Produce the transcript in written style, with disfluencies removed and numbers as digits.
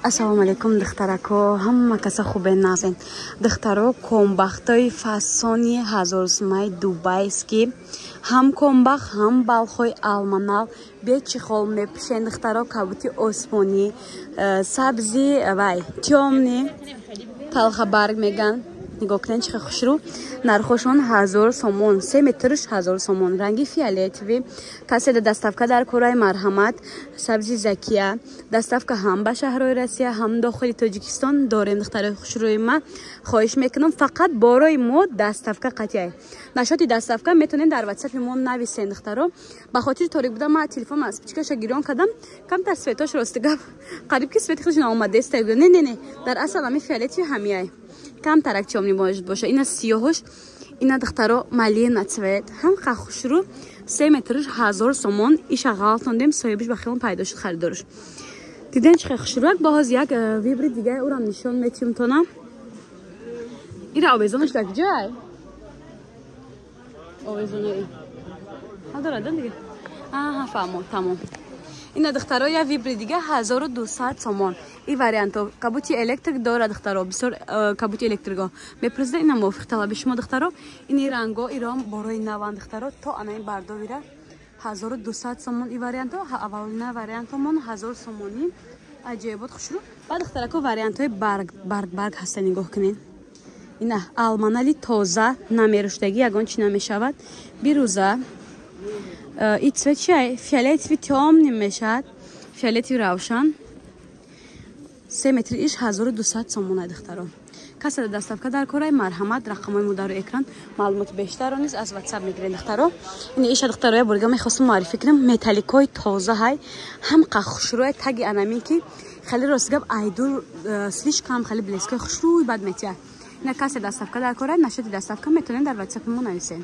Ассалому алайкум, духтарако, ҳама каса хубе, назен. Духтаро, комбахтои фасони ҳазорсумаи дубайский, ҳам комбахт, ҳам балхои алманал бечихол мепӯшен. Духтаро, кабути осмонӣ, сабзи вай, тёмный, талхабарг меган. Нигоҳ кунед, чӣ хушрӯ. Нархошон 1000 сомон, 3 метрш 1000 сомон. Ранги фиолетовый. Касе да доставка дар кораи, марҳамат. Сабзи закия. Доставка ҳам ба шаҳрҳои Россия, ҳам дохили Тоҷикистон дорем. Духтарои хушрӯи ма, хоҳиш мекунам, фақат борои мо доставка қатъяй. Насчёти доставка метавонед дар ватсапи мо нависен. Духтаро, ба хотири торик буда, ма телефон спичкаша гирён кардам, камтар светош, рости гап, қариб ки свети худшон омадеста. Не, не, не, дар асл ами фиолетовый ҳамияй, камтарак тёмный может боша. Ина сиёҳош, ина, духтаро, малина цвет, ҳам хушрӯ. 3 метрш 1000 сомон. Иша ғалтондем, соҳибиш ба хиёлон пайдо шуд, харидорш. Диден, чӣ хушрӯак. Боз як выбори дигаи урам нишон метиҳум тона. Ира овезонаш дар куҷоай? Овезонаи надорадам дига. Аҳа, фаҳмо, тамом. Ина, духтаро, я выбори дига, 1200 сомон. И варианто кабути электрик дора. Духтаро, бисёр кабути электрико мепурсида. Ина мувофиқ талаби шумо, духтаро. Ини ранго иром борои наван, духтаро, то анаи бардовира 1200 сомон. И варианто аввалина вариантомон 1000 сомонӣ. Аҷоибот, хушрӯ. Баъд, духтарако, вариантҳои барг, барг, барг ҳаста, нигоҳ кунед. Ина алманали тоза, намеруштагӣ, ягон чи намешавад. Бирӯза. И цвет чиай? Фиолетовый тёмный мешавад, фиолетовый равшан. 3 метри иш 1200 сомона. Духтаро, касе доставка дар кораи, марҳамат, рақамҳои мо дар экран. Маълумоти бештарро низ аз ватсап мегиред, духтаро. Ин иша, духтаро, я борига мехостам муаррифӣ кунам. Металликҳои тоза ҳай, ҳам қа хушрӯя. Таги анамин ки хеле, рост гап, айдур слишком хеле блескои хушрӯй бад метиҳад. Ина касе доставка дар кора, насчёти доставка метавонед дар ватсапи мо нависед.